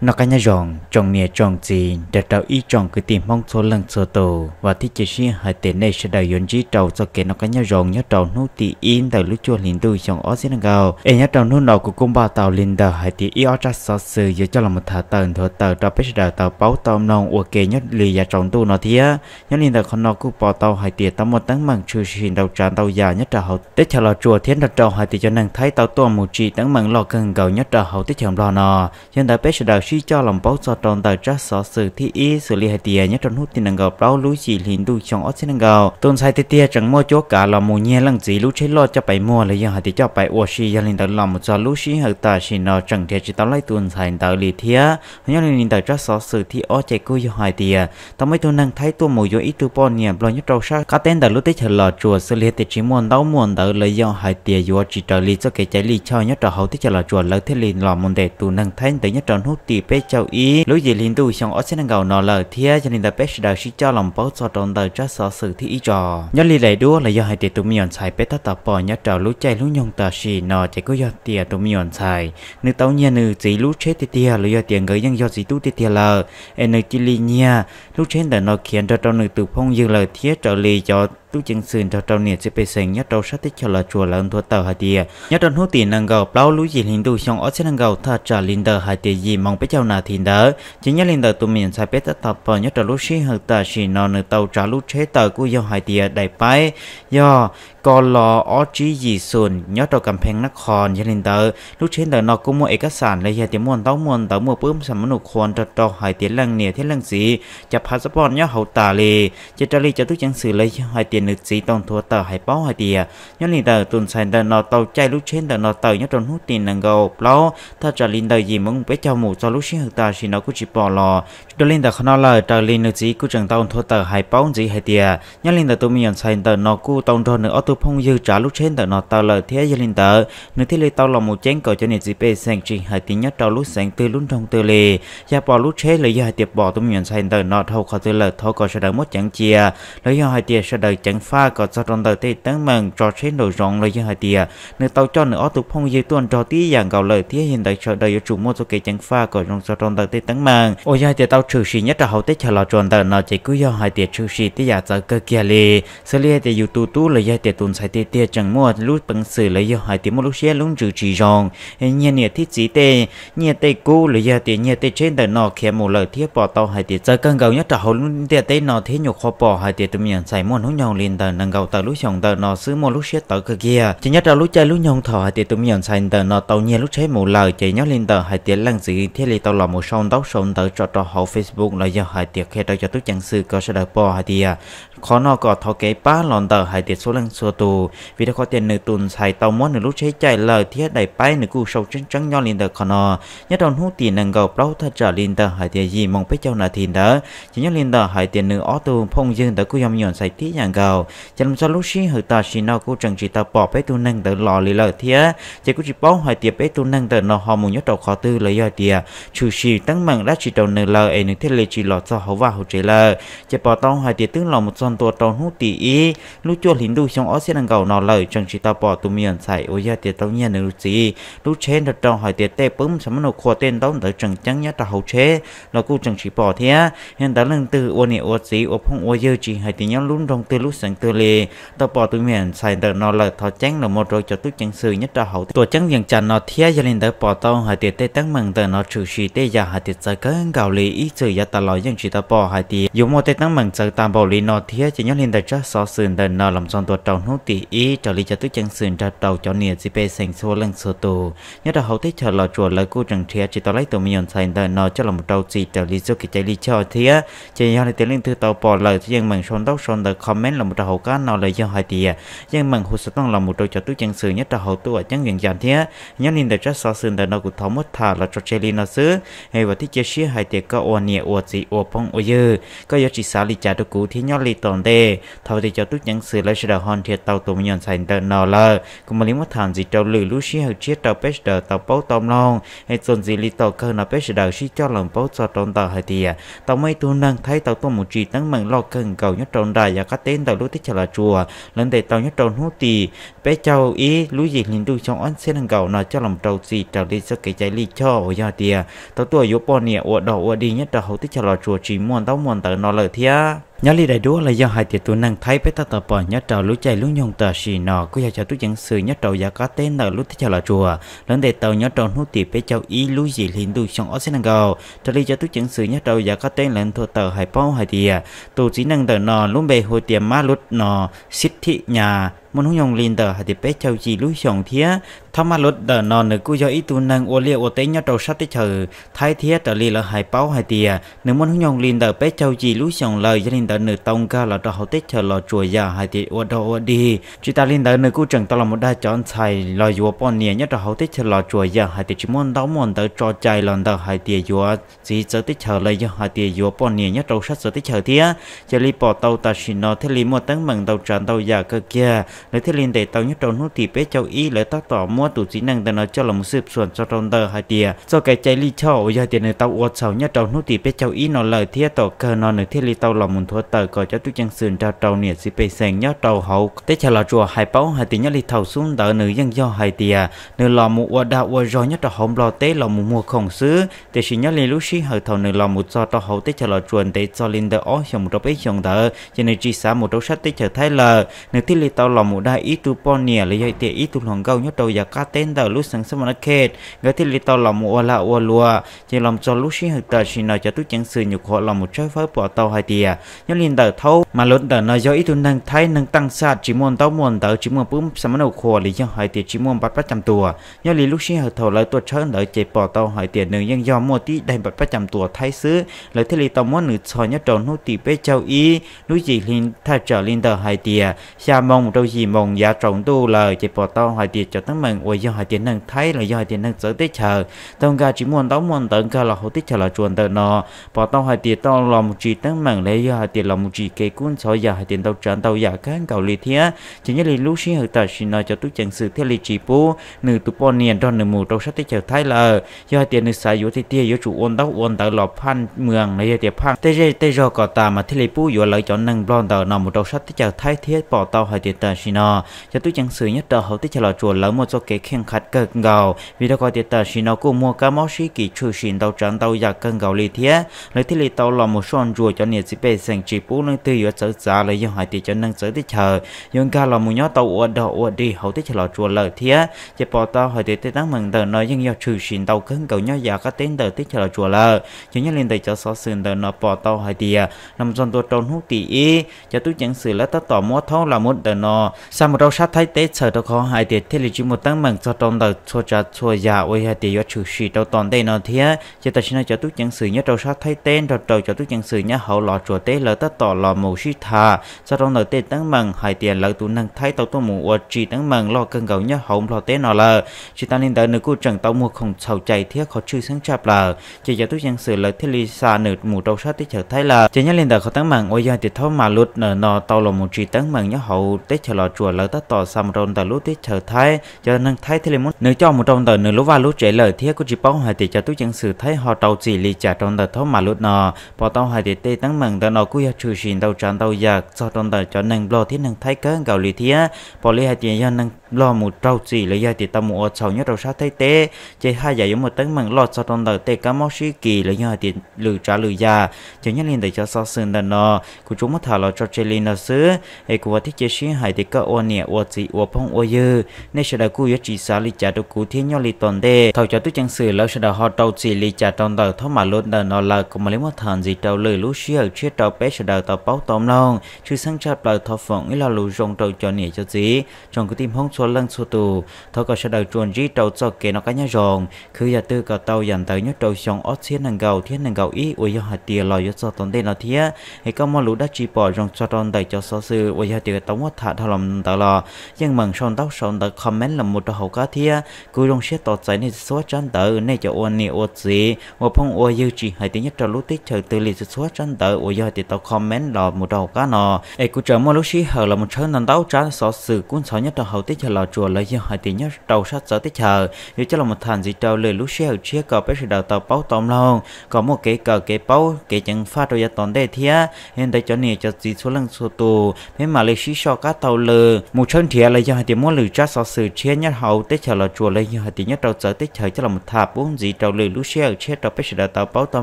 Noj qab nyob zoo tsoom niam tsoom txiv nrog rau ib tsoom kwv tij Hmoob txhua leej txhua tus, vam thiab cia siab hais tias nej sawv daws yuav ntsib rau txoj kev noj qab nyob zoo nyob rau hnub tim ib ntawm lub cuaj hlis ntuj xyoo ob txhiab nees nkaum. Es nyob rau hnub no kuv kuj npaj tau li ntawm hais tias ib ob tsab xov xwm yuav coj los tham tawm nthuav tawm rau peb sawv daws tau paub tau mloog ua ke nyob li yav tsaus ntuj no thiab. Nyob li ntawm qhov no kuj pom tau hais tias tau muaj teeb meem tshwm sim ntau tsav ntau yam nyob rau hauv teb chaws Los Tsuas thiab nrog rau hais tias cov neeg Thaib tau tuaj mus tsim teeb meem loj kawg nkaus nyob rau hauv teb chaws Nplog no. Yog li ntawd peb sawv daws sib coj los paub txog rau ntawm tsab xov xwm thib ib, xws li hais tias nyob rau hnub tim nees nkaum plaub lub yim hlis ntuj xyoo ob txhiab nees nkaum, tus ntxhais tiag tiag tseem muaj cuab kav los mus nyiag leej txiv lub tsheb loj coj pais muag los yog hais tias coj pais ua si. Yog li ntawd los mus txog lub sij hawm tam sim no tseem nrhiav tsis tau leej tus ntxhais ntawd li thiab. Nyob li ntawm tsab xov xwm thib ob ces kuj yog hais tias tau muaj ib tug neeg Thaib tuaj mus yuav ib tug poj niam Nplog nyob rau sab qab teb ntawm lub teb chaws Los Tsuas, xws li tias tsis muaj ntaub muaj ntawv los yog hais tias yuav tsis raws li txoj kev cai lij choj nyob rau hauv teb chaws Los Tsuas, lawv thiaj li los mus ntes tus neeg Thaib ntawd nyob rau hnub tim peb caug ib lub yim hli ntuj xyoo ob txhiab nees nkaum no lawm thiab. Yog li ntawd peb sawv daws sib coj los paub txog rau ntawm tsab xov xwm thib ib tso. Nyob li daim duab los yog hais tias tus me nyuam ntxhais peb tab tom pom nyob rau lub caij lub nyoog tam sim no ces kuj yog tias tus me nyuam ntxhais nws tau nyiag nws txiv lub tsheb tiag tiag los yog tias nkawd yeej yog txiv tub tiag tiag lawm, es nws cia li nyiag lub tsheb ntawm no khiav nrog rau nws tus phooj ywg lawm thiab. Raws li cov tub ceev xwm nrog rau niam txiv pej xeem nyob rau sab teb chaws Los Tsuas lawv nthuav tawm hais tias nyob rau hnub tim nees nkaum plaub lub yim hli ntuj xyoo ob txhiab nees nkaum thaj tsam li ntawm hais tias yim moos peb caug nas this ntawd ces nyob li ntawm tus me nyuam ntxhais peb tab tom pom nyob rau lub sij hawm tam sim no nws tau tsav lub tsheb tawm kuj yog hais tias daim paib yog ko lo ob tsib yim xus nyob rau Kam Pheej Nab Qhos. Yog li ntawd lub tsheb ntawm no kuj muaj ev kab xam los yog tias muaj ntaub muaj ntawv muaj pwb xam mab nus qhua nrog rau hais tias leej niam thiab leej txiv cov phav xab poj nyob hauv tas li. Ces raws li cov tub ceev xwm los yog hais tias nws txiv tau nthuav tawm hais paub hais tias nyob li ntawm tus ntxhais ntawm no tau caij lub tsheb ntawm no tawm nyob rau hnub tim nees nkaum plaub thaj tsam li ntawm yim moos peb caug mus txog lub sij hawm tam sim no kuj tsis pom los. Raws li ntawm qhov no lawm raws li nws txiv kuj tseem tau nthuav tawm hais paub ntxiv hais tias nyob li ntawm tus me nyuam ntxhais ntawm no kuj tau nrog nws ob tug phooj ywg tsav lub tsheb ntawm no tawm lawm thiab. Yog li ntawd nws thiaj li tau los mus ceeb kom cov niam txiv pej xeem tsis hais tias nyob rau lub xeev twg lub nroog twg li, yog pom lub tsheb los yog hais tias pom tus me nyuam ntxhais ntawm no dhau qhov twg lawm thov kom sawv daws muab ceev cia los yog hais tias sawv daws ceev faj kom txog rau ntawm tej teeb meem tso tsheb nraum zoov los yog hais tias nws tau coj nws ob tug phooj ywg tuaj nrog tib yam nkaus lawm thiab. Yog li ntawd sawv daws yuav tsum muaj txoj kev ceev faj kom zoo txog rau ntawm tej teeb meem uas yog hais tias tau tshwm sim nyob rau hauv teb chaws Los Tsuas ntawm no ces kuj yog hais tias tshwm sim tej yam txawv kawg kiag li. Xws li hais tias yus tus tub los yog hais tias tus ntxhais tiag tiag tseem muaj lub peev xwm los yog hais tias muaj lub siab lub ntsws tsis zoo, nyiag niam thiab txiv tej nyiaj tej kub los yog tias nyiag tej tsheb ntawm no khiav mus lawm thiab pom tau hais tias txawv kawg nkaus nyob rau hauv lub ntiaj teb no thiab nyuam qhuav pom hais tias tus me nyuam ntxhais muaj hnub nyoog li ntawm nees nkaum tawm lub xyoos ntawm no xwb muaj lub siab tawv kawg kiag. Ces nyob rau lub caij lub nyoog thaum hais tias tus me nyuam ntxhais ntawm no tau nyiag lub tsheb mus lawm ces nyob li ntawm hais tias leej txiv thiaj li tau los mus sau ntaub sau ntawv tso rau hauv Facebook los yog hais tias qhia rau cov tub ceev xwm kom sawv daws pom hais tias qhov no kom thov kev pab los ntawm hais tias txhua leej txhua tus, vim rau qhov tias nws tus ntxhais tau muab nws lub tsheb caij lawm thiab daim paib nws kuj sau tseeb tseeb nyob li ntawm qhov no. Nyob rau hnub tim nees nkaum plaub thaj tsam li ntawm hais tias yim moos peb caug nas this ntawd ces nyob li ntawm hais tias nws ob tug phooj ywg ntawd kuj yog me nyuam ntxhais tib yam nkaus. Ces los txog lub sij hawm tam sim no kuj tseem tsis tau pom peb tug neeg ntawd los li lawm thiab ces kuj tsis paub hais tias peb tug neeg ntawm no ho mus nyob rau qhov twg los yog tias tshwm sim teeb meem dab tsi rau nws lawm es nws thiaj li tsis los txog hauv vaj hauv tsev lawm. Ces pom tau hais tias twb los mus txog ntua rau hnub tim ib lub cuaj hlis ntuj xyoo ob txhiab nees nkaum no lawm tseem tsis tau pom tus me nyuam ntxhais uas yog tias tau nyiag nws txiv lub tsheb nrog rau hais tias tej pwb xam mab nus qhua tej ntaub ntawv tseem ceeb nyob rau hauv tsheb los kuj tseem tsis pom thiab. Yog li ntawd leej twg ua niam ua txiv ua phooj ua ywg tsis hais tias nyob lub nroog twg lub xeev twg li tau pom tus me nyuam ntxhais ntawm no lawm thov ceeb los mus rau cov tub ceev xwm nyob rau hauv tuam ceeb Vias Cas no thiab. Yog li ntawd pom tau hais tias tej teeb meem ntawm no tshwm sim tej yam hais tias txawv kawg nkaus li ib txwm yav tas los yeej tsis tau pom hais tias yuav muaj tej teeb meem txawv tag npaum li no thiab. Ces nyob li ntawm tsab xov xwm ntawm no los txog ntua rau hnub tim ib raws li cov tub ceev xwm nrog rau cov niam txiv pej xeem txhua leej txhua tus nyob rau hauv teb chaws Los Tsuas lawv kuj tseem nrhiav tsis tau leej tus me nyuam ntxhais ntawm no coj los rau txim raws li txoj kev cai lij choj thiab. Ces yog li tias leej twg tau pom lawm yeej meem sau ntaub sau ntawv comment los mus rau hauv qab no los yog hais tias yeej meem hu xov tooj los mus rau cov tub ceev xwm nyob rau hauv tuam ceeb Vias Cas thiab. Nyob li ntawm tsab xov xwm ntawm no kuv thov muab tham los tso tseg li no xwb. Es vam thiab cia siab hais tias koj ua niam ua txiv ua phooj ua ywg koj yuav tsis xav li cas rau kuv thiab nyob li tom ntej thaum tias cov tub ceev xwm lawv sawv daws ho nrhiav tau tus me nyuam ntxhais ntawm no lawm. Kuv mam li muab tham ntxiv rau lwm lub sij hawm tshiab rau peb sawv daws tau paub tau mloog. Es txuas ntxiv li tom kawg no peb sawv daws sib coj los paub txog rau ntawm hais tias tau muaj ib tug neeg Thaib tau tuaj mus tsim teeb meem loj kawg nkaus nyob rau nram yav qab teb ntawm lub teb chaws Los Tsuas. Lawv ntes tau nyob rau hnub tim peb caug ib lub yim hli ntuj xyoo ob txhiab nees nkaum no coj los rau txim raws li txoj kev cai lij choj uas yog tias tau tuaj yuav poj niam ua dog ua dig nyob rau hauv teb chaws Los Tsuas tsis muaj ntaub muaj ntawv no lawm thiab. Nyob li daim duab los yog hais tias tus neeg Thaib peb tab tom pom nyob rau lub caij lub nyoog tam sim no kuj yog cov tub ceev xwm nyob rau yav qab teb ntawm lub teb chaws Los Tsuas lawv ntes tau nyob rau hnub tim peb caug ib lub yim hli ntuj xyoo ob txhiab nees nkaum. Raws li cov tub ceev xwm nyob rau yav qab teb lawv nthuav tawm hais paub hais tias tus txiv neej ntawm no lub npe hu tias Mab Lub no, Xib Thim Nyas, muaj hnub nyoog li ntawm hais tias peb caug yim lub xyoos thiab. Thaub Mab Lub ntawm no nws kuj yog ib tug neeg ua liaj ua teb nyob rau sab teb chaws Thaib thiab raws li lawv hais paub hais tias nws muaj hnub nyoog li ntawm peb caug yim lub xyoos lawm. Yog li ntawd nws tau nkag los rau hauv teb chaws Los Tsuas yam hais tias ua dog ua dig. Tsis tas li ntawd nws kuj tseem tau los mus dag cov ntxhais los yuav poj niam nyob rau hauv teb chaws Los Tsuas yam hais tias tsis muaj ntaub muaj ntawv tso cai los ntawm hais tias yuav txiv txawv teb chaws los yog hais tias yuav poj niam nyob rau sab txawv teb chaws thiab. Cia li pom tau tam sim no thiaj li muaj teeb meem ntau tsav ntau yam kawg kiag lawv thiaj li ntes tau nyob rau hnub tim peb caug ib lawv tab tom muab tus txiv neej ntawm no coj los mus xwb xuam txog rau ntawm hais tias txoj kev cai lij choj uas yog tias nws tau ua txhaum nyob rau hnub tim peb caug ib no lawm thiab tom kawg no nws thiaj li tau los mus nthuav tawm kom cov tub ceev xwm nrog rau niam txiv pej xeem nyob rau hauv teb chaws Los Tsuas hais paub hais tias nyob li thaum xub ntawd nws yeej yog hais tias nws los mus ua dag ua zog nyob rau hauv Nplog teb los mus muag khoom xwb. Tiam sis nyob li lub sij hawm thaum nws los mus txog rau hauv teb chaws Los Tsuas ntev txog li ntawm ob xyoos mus rau peb xyoos ntawd ces nws tsis xav mus rau sab teb chaws Thaib lawm. Nws thiaj li tau los mus dag ib tug poj niam los yog tias ib tug hluas nkauj nyob rau yav qab teb ntawm lub xeev Xab Mab Nab Khej, nkawd thiaj li tau los mus ua lag ua luam. Ces los txog lub sij hawm tam sim no cov tub ceev xwm nyuam qhuav los mus tshawb fawb pom tau hais tias nyob li ntawm Thaub Mas Lub ntawm no yog ib tug neeg Thaib neeg Tag Xaj tsis muaj ntaub muaj ntawv tsis muaj pub xa mab nau qhua los yog hais tias tsis muaj npav pab cam tuas. Nyob li lub sij hawm thaum lawv tuaj tshawb ntawd ces pom tau hais tias nws yeej yog muaj tib daim npav pab cam tuas Thaib xwb. Lawv thiaj li tau muab nws txhos nyob rau hnub tim peb caug ib lub yim hli thaj tsam li ntawm hais tias xya moo mus rau yim moos yav tsaus ntuj lawm ces pom tau hais tias cov teeb meem uas yog hais tias neeg Thaib los yog hais tias neeg txawv teb chaws tau nkag tsis muaj ntaub muaj ntawv nkag los hauv teb chaws Los Tsuas ntawm no pom tau hais tias tau los mus tsim teeb meem los yog hais tias los mus tsim kev kub ntxhov yam hais tias ntau tsav ntau yam kawg nkaus li thiab. Ces nyob li lub sij hawm tam sim no cov tub ceev xwm thiaj li tsis pub nws tus poj niam nrog nws mus rau sab teb chaws Thaib lawm. Yog hais tias nws xav yuav tiag tiag yuav tsum ua ntaub ua ntawv los phaj mwas los yog tias phaj tej zej tej zog kom tas mas thiaj li pub yuav lawv cov neeg Nplog ntawm no mus rau sab teb chaws Thaib thiab. Pom tau hais tias tam sim no cov tub ceev xwm nyob rau hauv teb chaws Los Tsuas lawv muaj txoj kev kheej qhas kawg nkaus vim rau qhov tias tam sim no kuj muaj kab mob sib kis tshwm sim ntau tsav ntau yam kawg nkaus li thiab. Lawv thiaj li tau los mus soj ntsuam cov niam txiv pej xeem tsis pub leej twg yuav txawv txav los yog hais tias cov neeg txawv teb chaws yuav nkag los mus nyob tau ua dog ua dig hauv teb chaws Los Tsuas lawm thiab. Ces pom tau hais tias tej teeb meem ntawm no yeej yog tshwm sim ntau kawg nkaus nyob yav qab teb ntawm teb chaws Los Tsuas lawm. Ces nyob li ntawm cov xov xwm ntawm no pom tau hais tias los txog ntua rau hnub tim ib cov tub ceev xwm lawv tab tom muab Thaub Mas Lub ntawm no xa mus rau sab Thaib teb txhawm rau qhov hais tias thiaj li tsis muaj teeb meem txog rau ntawm txhua tsav txhua yam uas yog tias yuav tshwm sim rau tom ntej no thiab. Ces tam sim no cov tub ceev xwm nyob rau sab Thaib teb nrog rau cov tub ceev xwm nyob hauv Los Tsuas teb lawv tab tom los mus sib tham txog rau ntawm tej teeb meem hais tias lawv tus neeg Thaib tau tuaj mus ua tsim teeb meem loj kawg nkaus nyob hauv Nplog teb no lawm. Tsis tas li ntawd nws kuj tseem tau muag khoom txhaum cai thiab qhov tshwj xeeb tshaj plaws. Ces cov tub ceev xwm lawv thiaj li xa nws mus rau sab teb chaws Thaib lawm. Ces nyob li ntawm qhov teeb meem uas yog tias Thaub Mas Lub ntawm no tau los mus tsim teeb meem nyob hauv teb chaws Los Tsuas lawv tab tom xa mus rau ntawm lub teb chaws Thaib, cov neeg Thaib thiaj li muab nws coj mus rau ntawm nws lub vaj lub tsev lawm thiab. Kuj tsis paub hais tias cov tub ceev xwm Thaib ho rau txim li cas rau ntawm Thaub Mas Lub no. Pom tau hais tias tej teeb meem ntawm no kuj yog tshwm sim ntau tsav ntau yam txog rau ntawm cov neeg Nplog thiab neeg Thaib kawg nkaus li thiab. Pom li hais tias yog neeg Nplog mus raug txim los yog tias tau mus ua txhaum nyob rau sab Thaib teb, ces haj yam yuav muaj teeb meem loj txog rau ntawm tej kab mob sib kis los yog hais tias lwm tsav lwm yam. Ces nyob li ntawm cov xov xwm ntawm no kuv tsuas muab tham los tso tseg li no xwb. Es kuv vam thiab cia siab hais tias koj ua niam ua txiv ua phooj ua ywg nej sawv daws kuj yuav tsis xav li cas rau kuv thiab. Nyob li tom ntej thaum cov tub ceev xwm lawv sawv daws ho rau txim li cas rau ntawm Thaub Mas Lub ntawm no lawm kuv mam li muab tham ntxiv rau lwm lub sij hawm tshiab rau peb sawv daws tau paub tau mloog. Tshwj xeeb tshaj plaws thov foom ib lo lus zoo rau cov niam cov txiv tsoom kwv tij Hmoob txhua leej txhua tus, thov kom sawv daws tsuas ntsib rau txoj kev noj qab nyob zoo, khwv yam twg kom tau yam ntawd nyob rau xyoo ob txhiab nees nkaum thiab nees nkaum ib uas yog hais tias los yuav txog tom ntej no thiab. Es koj muaj lus dab tsi pom zoo txog rau ntawm cov xov xwm uas yog hais tias tau muab tham dhau los ntawd los yeej meem sau ntaub sau ntawv comment los mus rau hauv qab thiab. Kuv zoo siab tos txais nej txhua tsab ntawv, nej cov ua niam ua txiv ua phooj ua ywg tsis hais tias nyob rau lub teb chaws twg li txhua tsab ntawv uas yog hais tias tau comment los mus rau hauv qab no. Es kuv tseem muaj lub sij hawm los mus tshawb ntau ntau tsab xov xwm kub ntxhov nyob rau hauv teb chaws Los Tsuas los yog hais tias nyob rau sab txawv teb chaws yuav coj los tham ntxiv rau lwm lub sij hawm tshiab kom peb sawv daws tau paub tau mloog, kom muaj kev kawm kev paub kev ceev faj rau yav tom ntej thiab. Yog ntawd cov niam cov txiv txhua leej txhua tus, peb mam li sib soj qab taug lw mus tshawb nrhiav los yog hais tias muab lwm tsab xov xwm tshiab nyob hauv teb chaws Los Tsuas los yog hais tias nyob rau txawv teb chaws coj los tham pub ntxiv rau lwm lub sij hawm tshiab rau peb sawv daws tau paub tau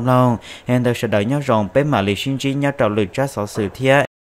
mloog. Yog ntawd sawv daws nyob zoo, peb mam li sib ntsib nyob rau lwm tsab xov xwm thiab.